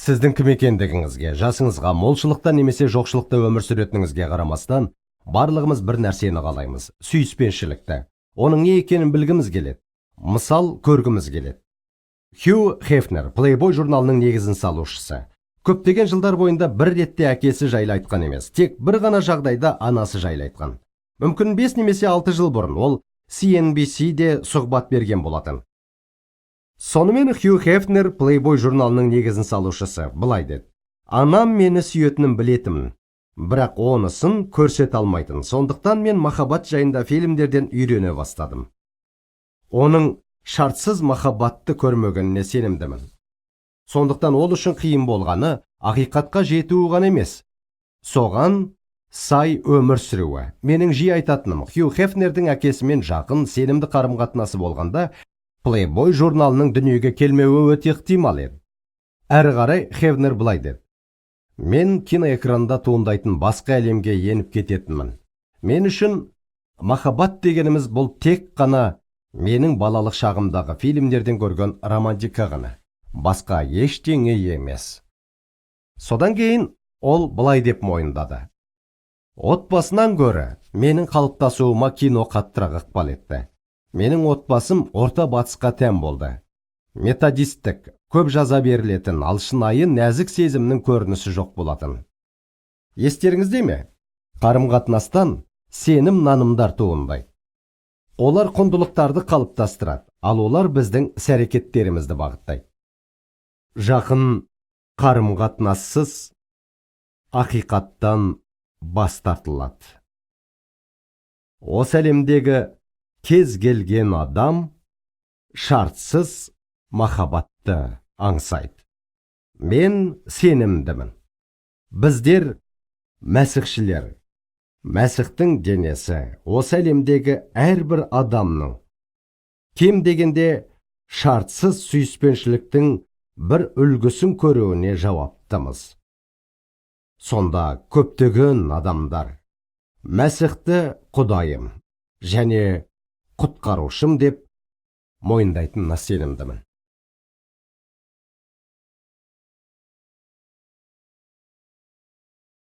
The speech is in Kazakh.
Сіздің кім екендігіңізге, жасыңызға, молшылықта немесе жоқшылықта өмір сүретініңізге қарамастан, барлығымыз бір нәрсені қалаймыз: сүйіспеншілікті. Оның не екенін білгіміз келеді, мысал көргіміз келеді. Хью Хефнер, Playboy журналының негізін салушысы, көптеген жылдар бойында бір ретте әкесі жайлы айтқан емес, тек бір ғана жағдайда анасы жайлы айтқан. Мүмкін, 5 немесе 6 жыл бұрын ол CNBC-де сұхбат берген болатын. Сонымен, Хью Хефнер, Playboy журналының негізін салушысы, былай деді: «Анам мені сүйетінін білетінмін, бірақ онысын көрсете алмайтын. Сондықтан мен махаббат жайында фильмдерден үйрене бастадым. Оның шартсыз махаббатты көрмегеніне сенімдімін. Сондықтан ол үшін қиын болғаны ақиқатқа жетуі ғана емес, соған сай өмір сүруі. Менің жиі айтатыным, Хью Хефнердің әкесімен жақын, сенімді қарым-қатынасы болғанда, Playboy журналының дүниеге келмеуі өте ықтимал еді». Әрі қарай Хефнер былай деді: «Мен киноэкранда туындайтын басқа әлемге еніп кететінмін. Мен үшін махаббат дегеніміз бұл тек қана менің балалық шағымдағы фильмдерден көрген романтика ғана, басқа ештеңе емес». Содан кейін ол былай деп мойындады: «Отбасынан гөрі менің қалыптасуыма кино қаттырақ ықпал етті. Менің отбасым Орта Батысқа тән болды, методисттік, көп жаза берілетін, ал шынайы нәзік сезімнің көрінісі жоқ болатын». Естеріңізде ме, қарым-қатынастан сенім, нанымдар туындайды. Олар құндылықтарды қалыптастырады, ал олар біздің іс әрекеттерімізді бағыттайды. Жақын қарым-қатынассыз ақиқаттан бас тартылады. Осы әлемдегі кез келген адам шартсыз махаббатты аңсайды. Мен сенімдімін, біздер, мәсіхшілер, Мәсіхтің денесі, осы әлемдегі әрбір адамның кем дегенде шартсыз сүйіспеншіліктің бір үлгісін көруіне жауаптымыз. Сонда көптеген адамдар Мәсіхті Құдайым және құтқарушым деп мойындайтынына сенімдімін.